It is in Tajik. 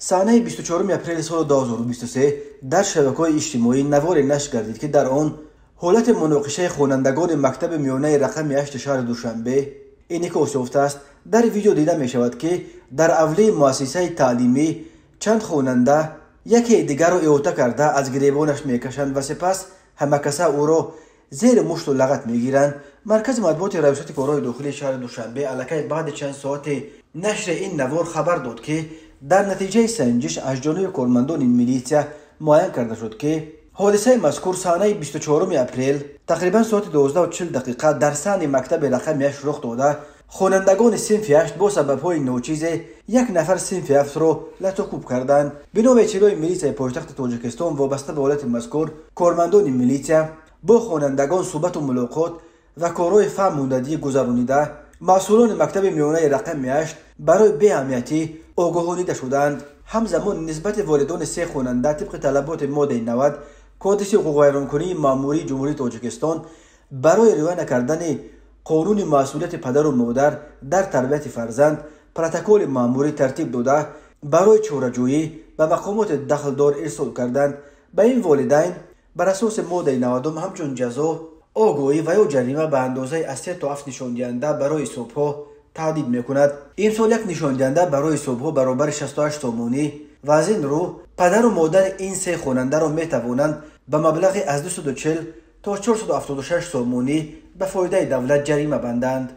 Саҳнаи 24 апрели соли 2023 дар шабакаҳои иҷтимоӣ наворе нашр гардид, ки дар он ҳолати муноқишаи хонандагони мактаби миёнаи рақами 8 шаҳри Душанбе инъикос ёфтааст. Дар видео дида мешавад, ки дар авлии муассисаи таълимӣ чанд хонанда яке дигарро иҳота карда аз гиребонаш мекашанд ва сипас ҳамакаса ӯро зери мушту лағат мегиранд. Маркази матбуоти Раёсати корҳои дохилии шаҳри Душанбе аллакай баъди чанд соати нашри ин навор хабар дод, ки дар натиҷаи санҷиш аз ҷониби кормандони милитсия муайян карда шуд, ки ҳодисаи мазкур саҳнаи 24 апрел тақрибан соати 12:40 дар саҳни мактаби рақами 8 рух дода, хонандагони синфи 8 бо сабабҳои ночизе як нафар синфи 7-ро латукӯб карданд. Бино ба иттилои милитсияи пойтахти Тоҷикистон, вобаста ба ҳолати мазкур кормандони милитсия бо хонандагон суҳбату мулоқот ва корҳои фаҳммундадӣ гузаронида, масъулони мактаби миёнаи рақами 8 барои беаҳамиятӣ огоҳонида шуданд. Ҳамзамон нисбати волидони се хонанда тибқи талаботи моддаи 90 Кодекси ҳуқуқвайронкунии маъмурии Ҷумҳурии Тоҷикистон барои риоя накардани қонуни масъулияти падару модар дар тарбияти фарзанд протоколи маъмурӣ тартиб дода, барои чораҷӯӣ ба мақомоти дахлдор ирсол карданд. Ба ин волидайн бар асоси моддаи 90 ҳамчун ҷазо огоҳӣ ва ё ҷарима ба андозаи аз 3 то 7 нишондиҳанда барои ҳисобҳо таҳдид мекунад. Имсол як нишондиҳанда барои ҳисобҳо баробари 68 сомонӣ ва аз ин рӯ падару модари ин се хонандаро метавонанд ба маблағи аз 240 то 476 сомонӣ ба фоидаи давлат ҷарима банданд.